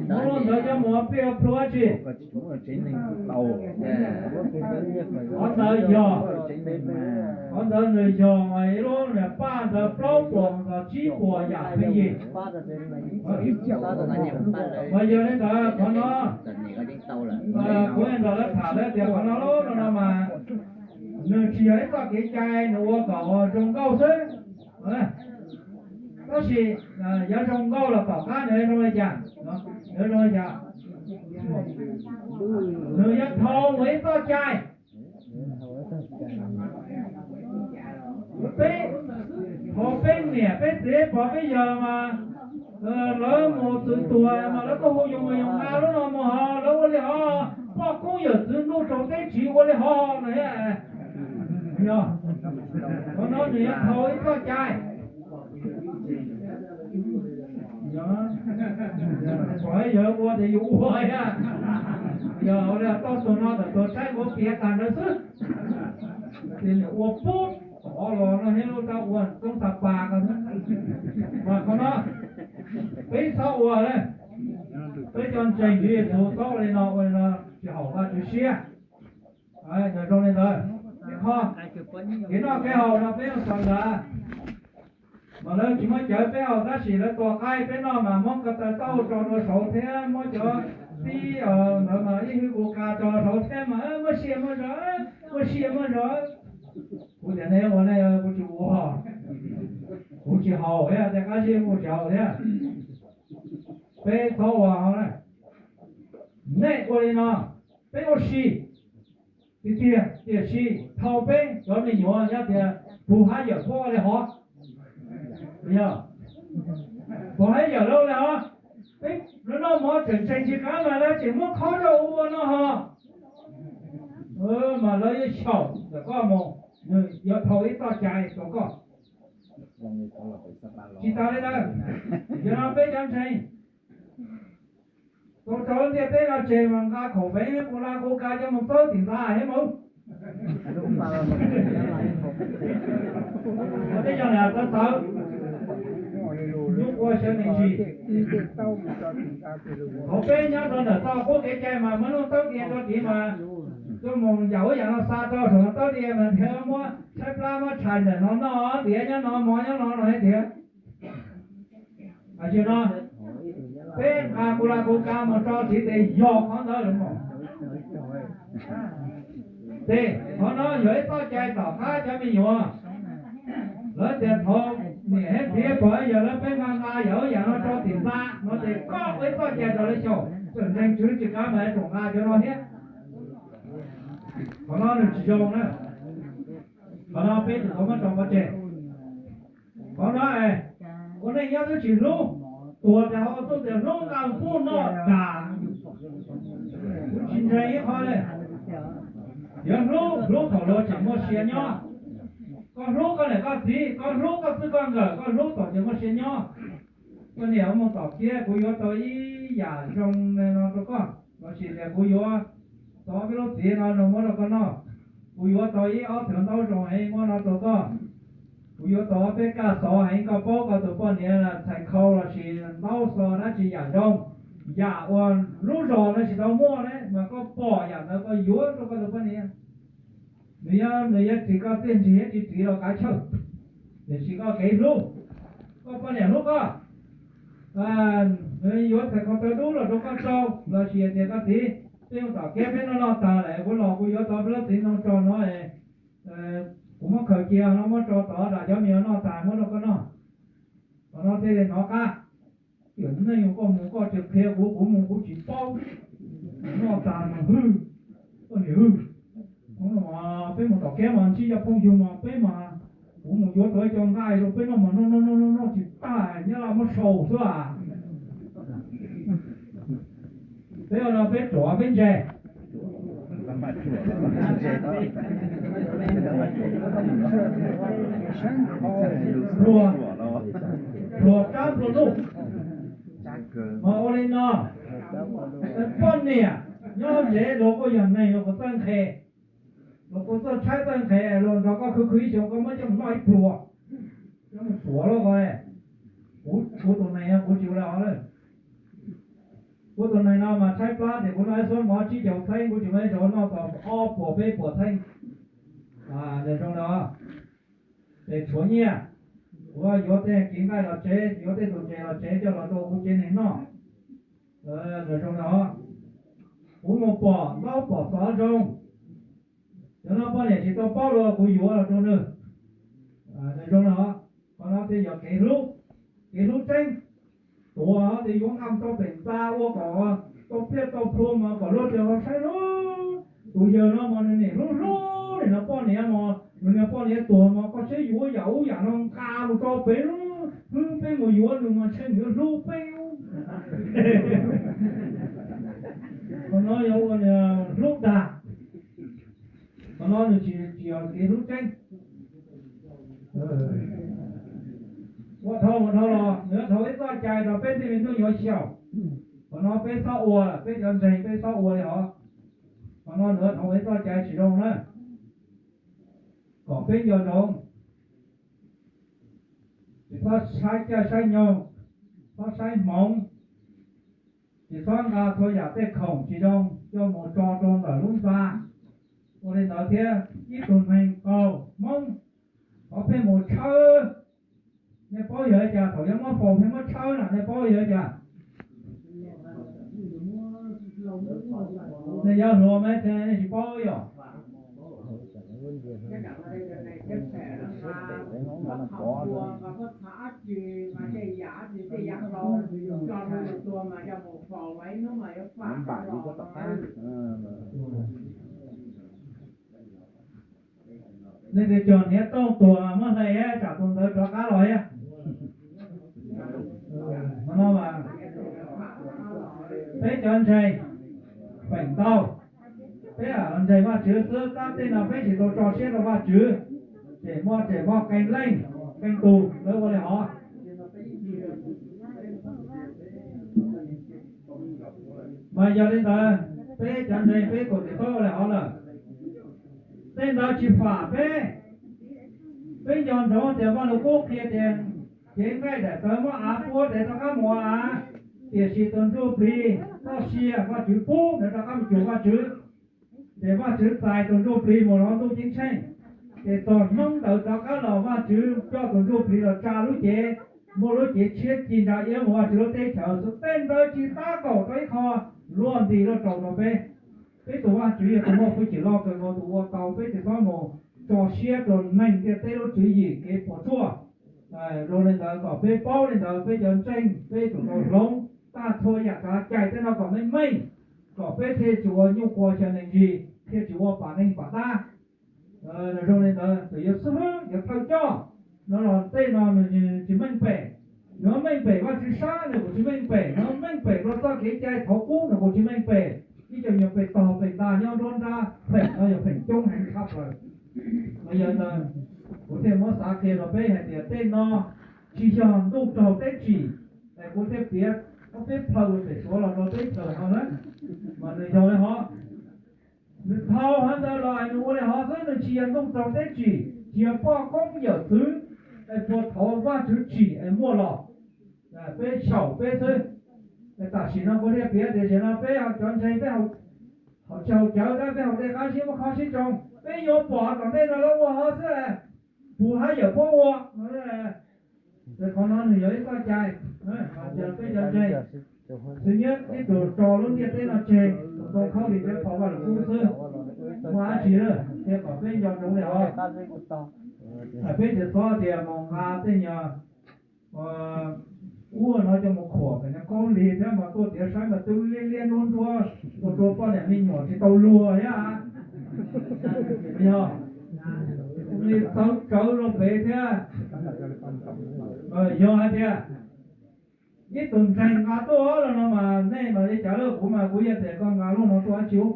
muab lub ntawd coj mus ua plig ua plhu dab tsi? Qhov ntawd yog, qhov ntawd nws yog ib lub niag paj ntawd plaub puas mus txog tsib puas yam pheej yig. Mas yog li ntawd qhov no, kuv nrog lawv tham lawv tias qhov no lub no no mas nws tsis yog ib txoj kev cai, nws ua kom zoo nkauj xwb. Tab sis yog zoo nkauj los tom qab nws zoo li cas, nws zoo li cas, nws yuav dhau mus ib txoj cai. Peb, thaum peb niam peb txiv pog peb yawg mas lawv mus txwv tuag mas lawv tuaj hu yus mus yus nqa lub no mus ho lawv ua li hov, poj koob yawm txwv ntuj tsaus teb tsiv ua li hov no. Yog, qhov no nws yuav dhau ib txoj cai. Pom yawg ua ces yus ua thiab. Yog ua li toj tus no tam tus saib nkuav piav tag ntawd xwb. Ces ua pub tov los no thiab lub rab ua toob xa pas ko. Mas qhov no peb txhob ua li. Peb cov ntseeg Tswv Yexus txhob ua li no, ua li no tsis haum Vajtswv siab. Nws zoo li ntawd. Ib qho, kev noj kev haus no peb ua xav ntawd, mas lawv tsis muab cawv peb haus tab sis lawv tua qaib peb noj mas muab ko taw tauj tso rau saud thiab muab cov tib ntawd mas ib hwj ua ka tso saud thiab mas muab sia muab zov, muab sia muab zov. Kuv tias nej ua nej, kuv tsis ua, kuv tsis haus thiab, tej qab zib kuv tsis haus thiab. Peb txhob ua hov na. Nej ua li no, peb ua si tiag tiag, tiam sis thaum peb cov me nyuam nyob tias puag hab yawm puab ua li hov, puag hab yawm lawv ua li hov, peb lawv noj mov tseem ntseeg tsis qab mas lawv tseem muab khob rau ua no ho, mas lawv yuav xyaum ntawm koj mus, nws yuav dhau ib txoj cai rau koj. Tsis tas li ntawd, yog no peb cov ntseeg tau rau lub ntiaj teb no tseg mas nqa khoom fev kuv la kuv ka coj mus txawb tim ntxa thiab mas. Tej yog lam txawv txawv, nyuj qua xyaw me ntsis. Thaum peb nyob rau ntawm txoj qub kev cai mas muab noj tawb diav rau tid mas, tuaj mus yam ub yam no xa rau saum no tawb diav mas thiaj muab tshaib plab muab tshais ntawm no noj diav nyob no mov nyob no no thiab tiag. Tam sim no peb nqa kuv la kuv ka mus tso tid ces yog qhov ntawd lawm mas. Ces qhov no yog ib txoj cai tom qab cov me nyuam. Lawv tias thaum niam thiab txiv pom yog lawv peb nqa nqa yam ub yam no tso tim ntxa no ces koj ua ib txoj cai rau lawv xyaum, tseem ntseeg Tswv tsis qab mas tseem nqa cov no thiab. Qhov no nws tsis zoo na. Qhov no peb tsis tau muab tso pov tseg. Qhov no es ua neej nyob twb tsis hlub, tuag tas ho tuaj tias hlub nqa pub noj tas. Kuv tsis ntseeg ib qho li. Yog hlub, hlub thaum luag tseem muaj sia nyob. Koj hlub koj niam koj txiv, koj hlub koj txij koj nkawm, koj hlub thaum tseem muaj sia nyob. Koj niam, mus tom kiab kuv yuav tau ib yam zoo no rau koj, lossis tias kuv yuav tau ob peb lub txiv no zoo muab rau koj noj, kuv yuav tau ib ob tug ntaub zoo heev muab no rau koj, kuv yuav tau ob peb kaj xov heev koj paub koj tus poj niam txhais khau lossis ntaub xo dab tsi yam zoo, yam uas lub zos no tsis tau muaj ne mas koj pom yam ntawd koj yuav rau koj tus poj niam. Nws yuav, nws yuav ris koj txiaj ntsig thiab tsis ris los kav chawj, tiam sis koj kev hlub, koj poj niam hlub koj, nws yuav txhais khau taw dub los rau koj rau, lossis tias koj txiv, peb mus tom kiab peb noj noj tas lawm kuv los kuv yuav tau peb lub txiv ntoo tso no, kuv muab khaws cia no muab tso tod ram cov me nyuam noj tas muab rau koj noj. Qhov no thiaj li hnov qab. Tiam neej koj mus koj tseem qhia kuv, kuv mus kuv tsis paub. Noj tas mas hwj, koj niam hwj. Peb mus tom kiab mas ntsib cov phooj ywg mas peb mas, kuv mus yuav tau ib co nqaij rau peb noj mas noj noj noj noj tsis tag, Nyab Laj muab sau xwb as. Peb ua no peb ruam peb ntse. Pluag, pluag rab pluag nuj. Mas ua li no, poj niam nyob tsev luag kuj yog neeg, luag kuj txawj nqhes, luag kuj txawj tshaib txawj nqhes, luag nrog koj khwv khwv ib xyoos koj muab coj mus noj ib pluag, coj mus tuav luaj ko. Kuv, kuv tus neeg kuv tsis ua li os lawm. Kuv tus neeg no mas tshaib plab tias kuv noj ib suab mov tsib caug txheeb, kuv tsis muaj ib zaug noj tau ob puas peb puas txheeb. Zoo li os. Ces tshuav nyiaj, kuv yuav tej kiv nqaij los tsev, yuav tej tus ntses los tsev coj los rau kuv tsev neeg noj. Zoo li os. Kuv mus pom ntaub pom xov zoo, cov no poj niam tsis tau paub los kuv yuav los rau nws. Zoo li os. Qhov no thiaj yog kev hlub, kev hlub tseeb. Tuav tias yuav nqa mus rau pem ntxa ua kom tau pliaj tau plhuav mas kom luag tias ho saib lub tus yawg no mas nws niam hlub hlub nws niag poj niam mas nws niag poj niam tuag mas koj saib yuav yam ub yam no nqa mus rau pem lub, hlub peb mus yuav nws mas ntshe nws yuav hlub peb. Qhov no yog ua hlub dag. Qhov no nws tsis, tsis yog kev hlub tseeb. Ua dhau ua dhau los nws yuav dhau ib txoj cai rau peb tej me tub nyuam xyaum. Qhov no peb txhob ua, peb cov ntseeg peb txhob ua li os. Qhov no nws yuav dhau ib txoj cai tsis zoo na. Kom peb nco ntsoov, tsis txhob saib caij saib nyoog, txhob saib hmoov. tsis txhob nqa txhua yam tej khoom tsis zoo coj mus tso rau ntawm lub ntxa. Ua li ntawd thiab ib tug neeg qaug Hmoob, qhov pheej mus tshawb, nej paub yog li cas? Thaum yuav muab faus pheej muab tshawb na, nej paub yog li cas? Nej yog hluas me, nej tsis paub yom? Nej tus cog hniav tooj tuag muab hle tsam tus ntawd rov qab los thiab. No mas peb cov ntseeg feem ntau, peb ntseeg Vajtswv xwb, tab tej no peb tsis tau tso siab rau Vajtswv, ces muaj ces muaj qee leej qee tus lawv ua li hov. Mas yog li ntawd peb cov ntseeg peb kuj tsis txhob ua li hov lawm. Tej ntawd tsis fam peb. Peb nco ntsoov tias Vaj Lug Kub qhia tias cev nqaij daim tawv muab av puab ces rov qab mus av, tiam sis tus ntsuj plig txoj sia Vajtswv pub nws rov qab mus cuag Vajtswv. Ces Vajtswv txais tus ntsuj plig mus rau ntuj ceeb tsheej, ces txog hnub ntawd rov qab los Vajtswv coj tus ntsuj plig los tsa lub cev, muaj lub cev tshiab ci ntsa iab mus Vajtswv lub teb chaws xwb. Tej ntawd tsis tab kaum rau ib qho luaj nti luaj rau rau peb. Peb tus Vajtswv yog tus muaj hwj chim loj kawg nkaus, tus ua tau, peb tsis txhob mus tso siab rau neeg ntiaj teb lub tswv yim kev puas tsuaj. Zoo li ntawd kom peb paub li ntawd, peb cov ntseeg peb tsum tau hloov tag txhua yam tsav cai tej no kom meej meej, kom peb thiaj tsis ua nyuj quas xyaw nees ntsis, thiaj tsis ua pam neeg pam tab. Zoo li ntawd tus yuav xib hwb yuav thawj coj no los tej no nws tsis meej pem. Nws meej pem Vajtswv sab nws kuj tsis meej pem, nws meej pem rau txoj kev cai thaum ub nws kuj tsis meej pem. Ib co nyuag pem tog pem ntag nyob nruab nrab, feem no yog feem coob heev tshaj plaws. Mas yog ntawd kuv thiaj muab xav qhia rau peb hais tias tej no tsis yog ntuj raug teb tsim, es kuv thiaj piav ob peb plaws pem Suav los rau teb chaws no na, mas nws yog li hov. Nws dhau hov ntawd los nws ua li hov xwb, nws tsis yog ntuj raug teb tsim, tsis yog poj koob yawm txwv, es puas thaum Vajtswv tsim es muaj los, peb xyaum peb xwb. Tam sim no kuv thiaj piav tias tam sim no peb cov ntseeg peb haus tsis haus cawv tab peb haus dej qab zib muab khob sib tsoo, peb yuav pom tom ntej no lawv ua hov xwb, puas hab yawm puab ua. Ces qhov no nws yog ib txoj cai, peb cov ntseeg xwb nyiab ib tug tso lub ntiaj teb no tseg, tus tau khaub lig thiab phau Vaj Lug Kub xwb, muaj dab tsi lawm thiab kom peb nco ntsoov li os. Peb tsis txhob tias mus nqa tej nyuag ub no coj mus khuam kom nws khaub lig thiab mas tuaj tiav saib mas twb liab liab nruab ntsuab, ua rau poj niam me nyuam tsis tau luag thiab. Yog li txawv tsawv rau pem thiab. Yog hais tias ib tug ntseeg nqa tuaj los no mas nej mas li cas lawm, kuv mas kuv yeej tias koj nqa lub no tuaj dab tsi ub?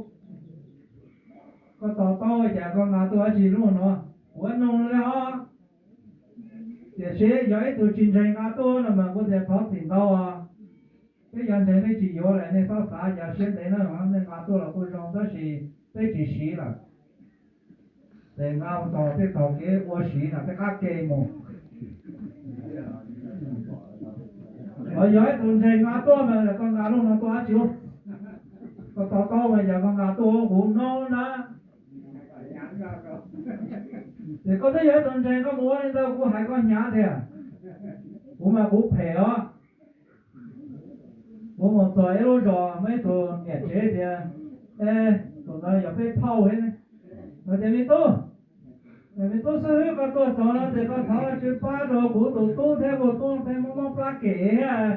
Koj to taub cas koj nqa tuaj dab tsi lub no? Kuv nug nws li os. Tiam sis yog ib tug tsis ntseeg nqa tuaj no mas kuv tias thov txim ntau os. Peb cov ntseeg peb tsis yuav lawm, nej txhob xav cas siab ntev na, nej nqa tuaj los kuj zoo tab sis peb tsis siv lawm. Ces nqa mus txog tej tog kev ua siv no peb qab ke mus. Los yog ib tug ntseeg nqa tuaj mas koj nqa lub no tuaj dab tsi? Koj to taub mas yog koj nqa tuaj kuv no na. Ces koj twb yog ib tug ntseeg koj mus ua li ntawd kuv hais koj hnyav tiag. Kuv mas kuv phem os. Kuv mus txog ib lub zos muaj ib tug niam tsev tias, e, tus ntawd yog peb phauj thiab. Hais tias me tub, me tub xib hwb, koj tuaj txog no ces koj thov Vajtswv pab rau kuv tus tub thiab, kuv tub pheej mob mob plab kem thiab.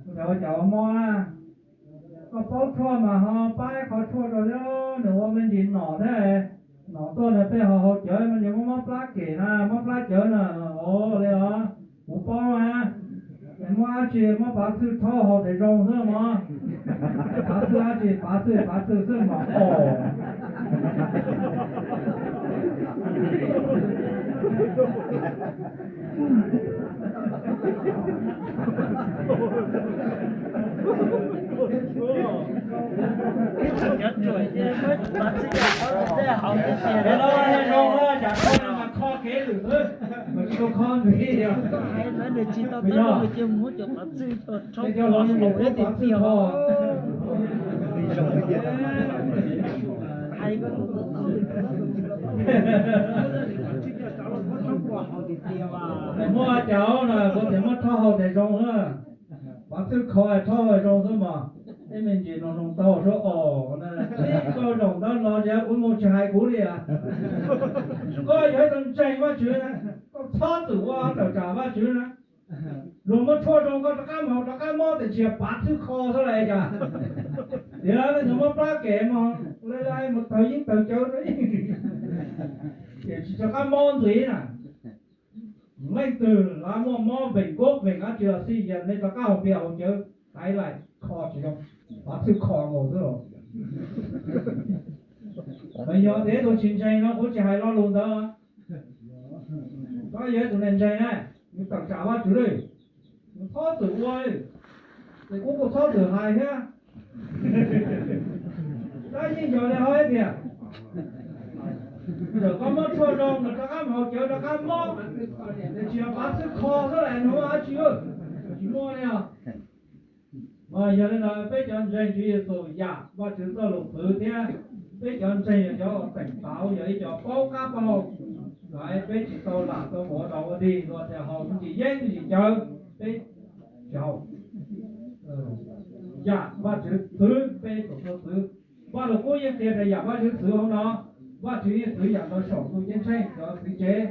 Kuv tias ua cas ua mob na? Koj paub tshuaj mas ho pab ib qho tshuaj rau thiab, nws ua me ntsis nom thiab. Nom tuaj nws pheej haus haus cawv me ntsis mob mob plab kem na, mob plab cawv na. O, li os, kuv paub na. Es muab dab tsi, muab pav txhwj rhaub haus ces zoo xwb mog. Pav txhwj dab tsi, pav txhwj, pav txhwj xwb mas os. Kho kev lwm Mas tsis tau kho ntxiv yog. Hais ntawd nws tsis tau tau, nws cia muab cov pav txwj rho, cov pav txwj kho. Hais muab cas no kuv tias muab rho hau tias zoo na. Pav txwj kho rho zoo xwb mas. Ib me ntsis no zoo tau suab os, ib kauj zaum ntawd los tsis kuv mus tsis hais kuv li as. Koj yog ib tug ntseeg Vajtswv na, koj txhob txwm ua tawm tsam Vajtswv na. Luag muab tshuaj zoo koj rov qab mus rov qab mob tiam sis pav txwj kho xwb las cas. Tias leej twg muab plab kev mus, mus tawg yeeb tawg cawv, tiam sis rov qab mob ntxiv na. Leej twg lawv muaj mob veem nkuab veem dab tsi los xij, yog nej rov qab haus npias haus cawv, hais lais kho tsis zoo, pav txwj kho nkaus xwb los. Mas yog tias tus tsis ntseeg no kuv tsis hais lo lus ntawd. Koj yog ib tus neeg ntseeg na, nws tawm tsam Vajtswv li, nws txhob txwm ua li, ces kuv kuj txhob txwm hais thiab. Tab yeej yog li ho tias, txawm koj muab tshuaj zoo nws rov qab mus haus cawv rov qab mob, tiam sis pav txwj kho xwb las nws muaj dab tsi, tsis muaj li os. Mas yog li ntawd peb cov ntseeg Tswv Yexus yam Vajtswv txoj lus txwv thiab peb cov ntseeg yog cov teem tauv, yog ib cov paub qab paub hau, lawv peb tsis tau lam tau mus ua dog ua dig los tias haus me ntsis yeeb me ntsis cawv, peb tsis haus. Yam Vajtswv txwv peb txhua txhua txwv. Vaj Lug Kub yeej qhia tias yam Vajtswv txwv hauv no, Vajtswv yeej txwv yam ntawd saum ntuj ceeb tsheej cov txwv tsev.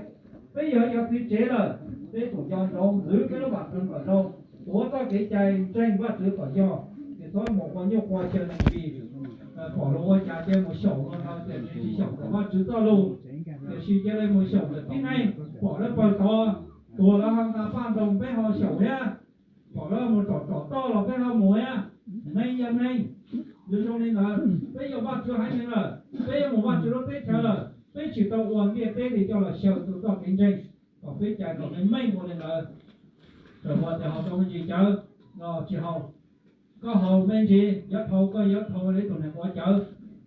Peb yog cov txwv tsev lawm, peb tsum nco ntsoov ntxwv peb lub vam meej kom zoo, tuav txoj kev cai ntseeg Vajtswv kom yog, tsis txhob mus ua nyuaj qhua xyaw neeg vim pom luag ua cas cia mus xyaum no no tiam sis tsis xyaum kom Vajtswv txoj lus, tiam sis cia li mus xyaum ntawm tib neeg, pom lawv pawg tod tuag lawv ho nqa paj ntoos peb ho xyaum thiab, pom lawv mus tsom tsom toj los peb ho mus thiab. Neeg yog neeg, zoo li ntawd peb yog Vajtswv haiv neeg lawm, peb yuav mus Vajtswv lub teb chaws lawm, peb tsis tau ua ntiaj teb li coj los xyaw txog txoj kev ntseeg, kom peb cais kom meej meej ua li ntawd. Txawm hais tias haus tau me ntsis cawv los tsis haus, koj haus me ntsis yav dhau koj yuav dhau li ib tug neeg quav cawv,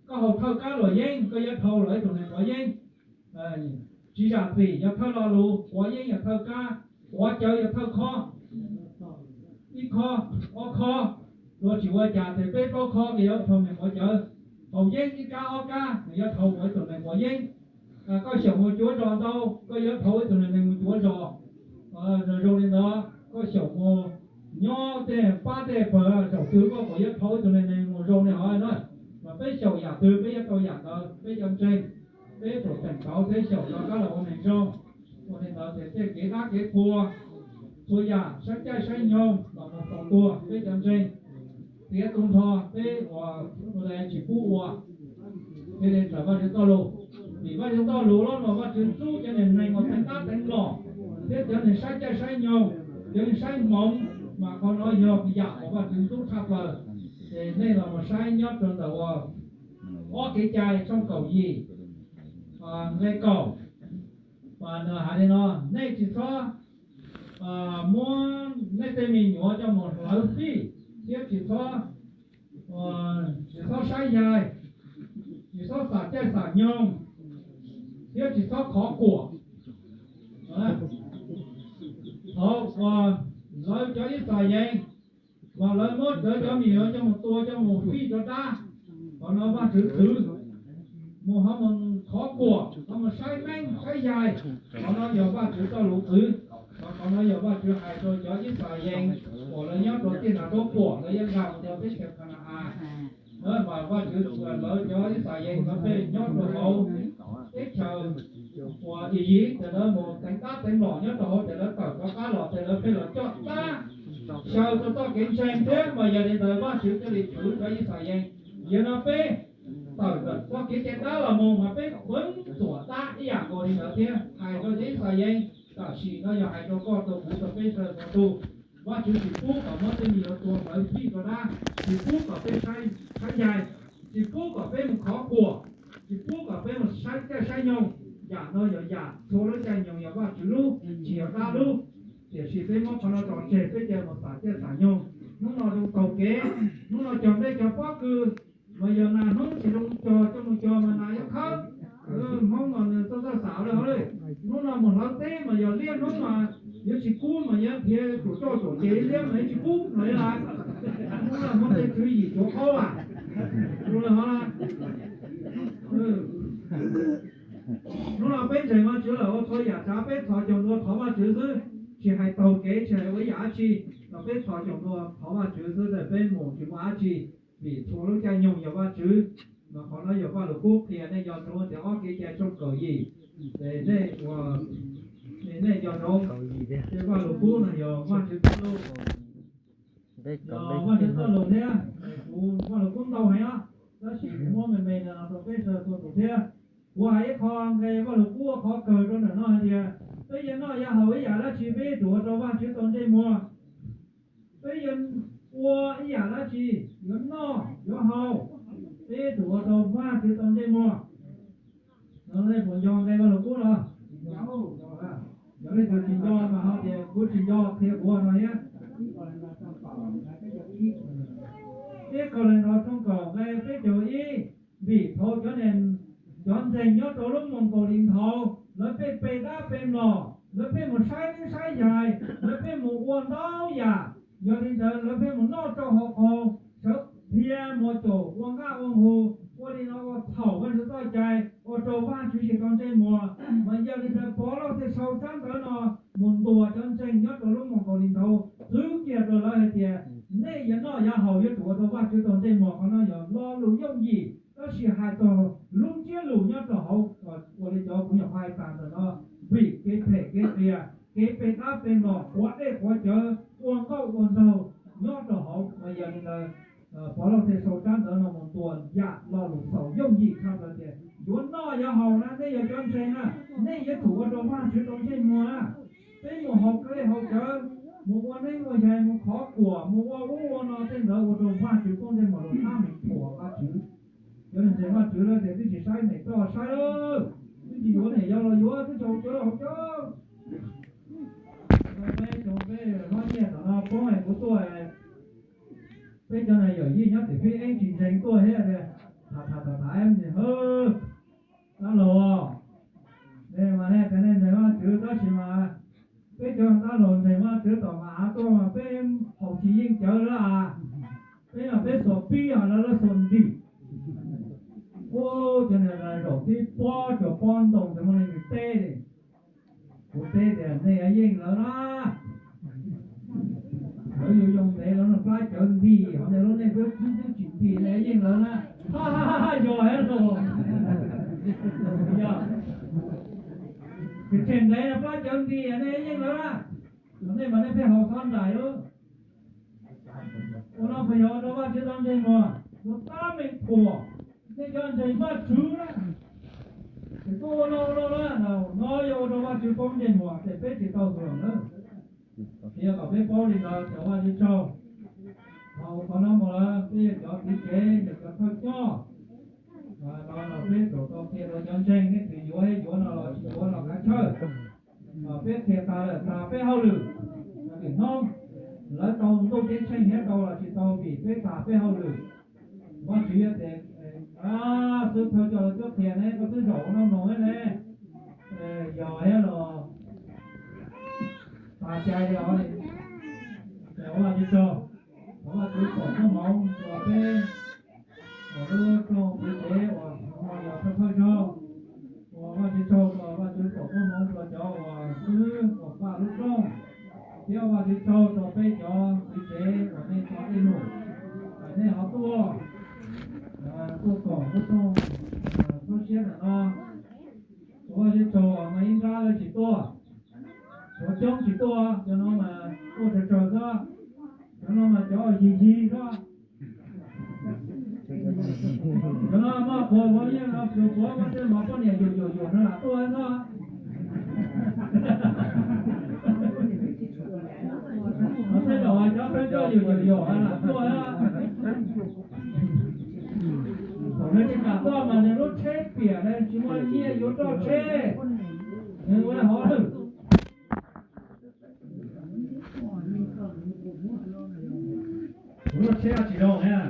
koj haus thawj kab luam yeeb koj yuav dhau los ib tug neeg quav yeeb. Tsis zam txim yog thawj lo lus, quav yeeb yog thawj kab, quav cawv yog thawj khob, ib khob, ob khob, luag tsis ua cas ces peb plaub khob ces yuav dhau neeg quav cawv. Haus yeeb ib kab ob kab nws yuav dhau mus ib tug neeg quav yeeb. Koj xyaum mus cuav zos ntau koj yuav dhau ib tug neeg mus cuav zos. Zoo li ntawd koj xyaum mus nyob tej pab tej pawg zaum twg koj kom yuav dhau ib tug neeg mus zoo li hov na. Mas peb xyaum yam twg peb yuav tau yam ntawd, peb cov ntseeg peb tsum teem tauv thiab xyaum rov qab los ua neeg zoo. Ua li ntawd ces tej kev dab kev qhua, txhua yam saib caij saib nyoog los mus tau tuag peb cov ntseeg, tiav tu nrho peb uas tsis pub ua. Thiaj li raws Vajtswv txoj lus, vim Vajtswv txoj lus los mas Vajtswv ntxub cov niag neeg uas teev dab teev los thiab cov neeg saib caij saib nyoog, cov neeg saib hmoov, mas qhov no yog yam uas Vajtswv ntxub tshaj plaws. Ces nej los mus saib nyob rau ntawm uas ob Kev cai tshooj kaum yim nqe kaum, mas nws hais li no: Nej tsis txhob muab nej tej me nyuam coj mus hlawv fij, thiab tsis txhob, tsis txhob saib yaig, tsis txhob xam caij xam nyoog, thiab tsis txhob khov kuam. Thaum uas lawv cov Ixayees, mas lawv muab lawv cov me nyuam coj mus tua coj mus fij rau dab, qhov no Vajtswv txwv. Mus ho mus khov kuam, ho mus saib neeb saib yaig, qhov no yog Vajtswv txoj lus txwv. Qhov no yog Vajtswv hais rau cov Ixayees uas lawv nyob rau tij nas rab puam lawv yuav nkag mus rau teb chaws Kana-as. Mas Vajtswv txwv lawv cov Ixayees lawv pheej nyob rau hauv teb chaws uas Iziv, ces lawv mus teev dab teev los nyob rau hauv, ces lawv tawm rov qab los ces lawv pheej los coj dab xyaw rau txoj kev ntseeg thiab. Mas yog li ntawd Vajtswv thiaj li txwv cov Ixayees. Yog no peb tawm txoj kev cai dab los mus mas peb txeev txuam dab ib yam nkaus li ntawd thiab. Hais rau cov Ixayees, tam sim no yog hais rau koj rau kuv rau peb sawv daws txhua tus, Vajtswv tsis pub kom muab tej me nyuam tua hlawv fij rau dab, tsis pub kom peb saib yaig, tsis pub kom peb mus khov kuam, tsis pub kom peb mus saib caij saib nyoog. Yam no yog yam txhua lub caij nyoog yog Vajtswv lub, tsis yog dab lub. Tiam sis peb muab qhov no tso tseg, peb cia mus xam caij xam nyoog. Hnub no zoo taug kev, hnub no cog nplej cog pob kws, mas yog nas hnub tsis zoo cog coj mus cog mas nas yuav khawb. Hmoob mas nws txawj txawj xav li hov li. Hnub no mus hlawv teb mas yog liab hnub mas yuav tsis kub mas yuav nrhiav tus coj caum ces liab mas yuav tsis kub no li lawm. Hnub no Hmoob tej tswv yim tsuav qaub a. Hnub no peb ntseeg Vajtswv lawm ua txhua yam tsav peb txhos caug ntua thov Vajtswv xwb, tsis hais taug kev tsis hais ua ib yam dab tsi, los peb txhos caug ntua thov Vajtswv xwb, peb mus tsis muaj dab tsi, vim txhua lub caij nyoog yog Vajtswv. Mas qhov no yog Vaj Lug Kub qhia, nej nco ntsoov tias ob Kev cai tshooj kaum yim, ces nej ua, nej nco ntsoov, ces Vaj Lug Kub no yog Vajtswv txoj lus, yog Vajtswv txoj lus thiab. Kuv Vaj Lug Kub ntau heev os, tab sis kuv muab me me no rau peb sawv daws txhua tus thiab. Kuv hais ib qho nqe Vaj Lug Kub ua qhov kawg rau ntawm no hais tias peb yuav noj yuav haus ib yam dab tsi peb yuav tsum ua rau Vajtswv tau ntsej muag. Peb yuav ua ib yam dab tsi, yuav noj yuav haus, peb yuav tsum ua rau Vajtswv tau ntsej muag. No nej puas nco nqe Vaj Lug Kub no? Yog leej twg tsis nco mas ho tias kuv tsis nco qhia kuv no thiab. Peb Kauleethaus tshooj kaum nqe peb caug ib, vim thaum cov, cov ntseeg nyob rau lub Moos Kaus Lis Nthaud lawv pheej pe dab pe mlom, lawv pheej mus saib neeb saib yaig, lawv pheej mus ua ntau yam. Yog li ntawd lawv pheej mus noj rau hauv qaug, sawv dhia mus caum ua nqaj ua nqug, ua li no ua txhaum Vajtswv txoj cai, ua rau Vajtswv tsis tau ntsej muag. Mas yog li ntawd Pov Lauj thiaj sau tsab ntawv no mus ntuas cov ntseeg nyob rau lub Moos Kaus Lis Nthaud, txwv kiag rau lawv hais tias nej yuav noj yuav haus yuav tsum ua rau Vajtswv tau ntsej muag. Qhov no yog lo lus yooj yim, tab sis hais txog lub ntsiab lus nyob rau hauv, ua li cov kuv nyuam qhuav hais tas ntawm no, vim kev phem kev qias, kev pe dab pe mlom, quav dej quav cawv, ua nkauj ua nraug nyob rau hauv. Mas yog li ntawd Pov Lauj thiaj sau tsab ntawv no mus ntuas yam lo lus xaus yooj yim tshaj plaws tias yuav noj yuav haus na, nej yog cov ntseeg na, nej yuav tsum ua rau Vajtswv tau ntsej muag na. Peb mus haus dej haus cawv, mus ua neeb ua yaig, mus khov kuam, mus ua ub ua no, tej ntawd ua rau Vajtswv poob ntsej muag los tab meeg thuam Vajtswv. Cov ntseeg Vajtswv lawm tias twb tsis saib niam roj saib lawm, twb tsis yuav niam yau los yuav, twb tsis haus cawv los haus cawv. Peb cov peb hlob Nyiaj tom no poob es kuv tuaj, peb cov na yawm yij nyob tim Fib Eeb tsis ntseeg tuaj thiab tias, tham tham tham tham, dab laug, nej mas nej tias nej ntseeg Vajtswv tab sis mas peb cov dab laug ntseeg Vajtswv tom mas av tuaj mas peb haus tsis yeej cawv lawm as. Peb mas peb xuas pib os, lawv lawv xuas ntim. Ub, cov niag zaum tib pob tsuas pob ntoo tsis muaj leej twg teb li. Kuv teb tias nej yuav yeej lawv na. Lawv yuav yoo ntev lawv no plab cawv nti, ho nej lub neej twb tsis nti, nej yuav yeej lawv na. Yog thiab los, yog, tsis tsheej ntev no plab cawv nti nej yuav yeej lawv na. Nej mas nej pheej haus xob nraim lawm. Ua no puas yog ua rau Vajtswv tau ntsej muag? Tus tab meeg thuam, nej cov ntseeg Vajtswv na, ces tuaj ua no ua no na, no yog ua rau Vajtswv poob ntsej muag ces peb tsis tau thuam lawm. Qhia kom peb paub li ntawd, thov Vajtswv tsaug. Thaum qhov no mus lawm peb yog cov txiv tsev, yog cov thawj coj, no los peb tsum tau qhia rau cov ntseeg, nej twb yuav yuav no los tsis yuav los kav tsawj. Peb qhia tas lawm tas peb hauj lwm, lwm hnub lawv tau ntuj ceeb tsheej thiab tau los tsis tau vim peb tas peb hauj lwm. Vajtswv yog tias xib hwb thawj coj lawv twb qhia ne, koj twb zaum ua noj mloog ne, yog thiab los tas cai li os. Ces ua Vajtswv tsaug, thov Vajtswv foom koob hmoov rau peb, rau lub rooj txiv tsev uas yog thawj thawj zaug. Ua Vajtswv tsaug rau Vajtswv foom koob hmoov rau cov uas xib hwb uas npaj lub rooj, thiab ua Vajtswv tsaug rau peb cov txiv tsev uas nej tso ej num, nej ho tuaj, tuaj koom lub rooj txhawb siab ntawm no. Ua Vajtswv tsaug, mas ib nrab lawv tsis tuaj, cov coob tsis tuaj, cov no mas tuaj tsawg tsawg xwb, cov no mas cov yig yig xwb. Cov no maj qhuav, vauv yeej no plhws quav, muaj tej mov poj niam yuam yuam yuam no lam tuaj xwb. Tej zaum cov peb coj yuam yuam yuam lam tuaj. Thaum nws tsis kam tuaj mas nws lub tsheb piam, nws tsis muaj nyiaj yuav roj tsheb, nws ua li hov lawm. Kuv lub tsheb tsis zoo na.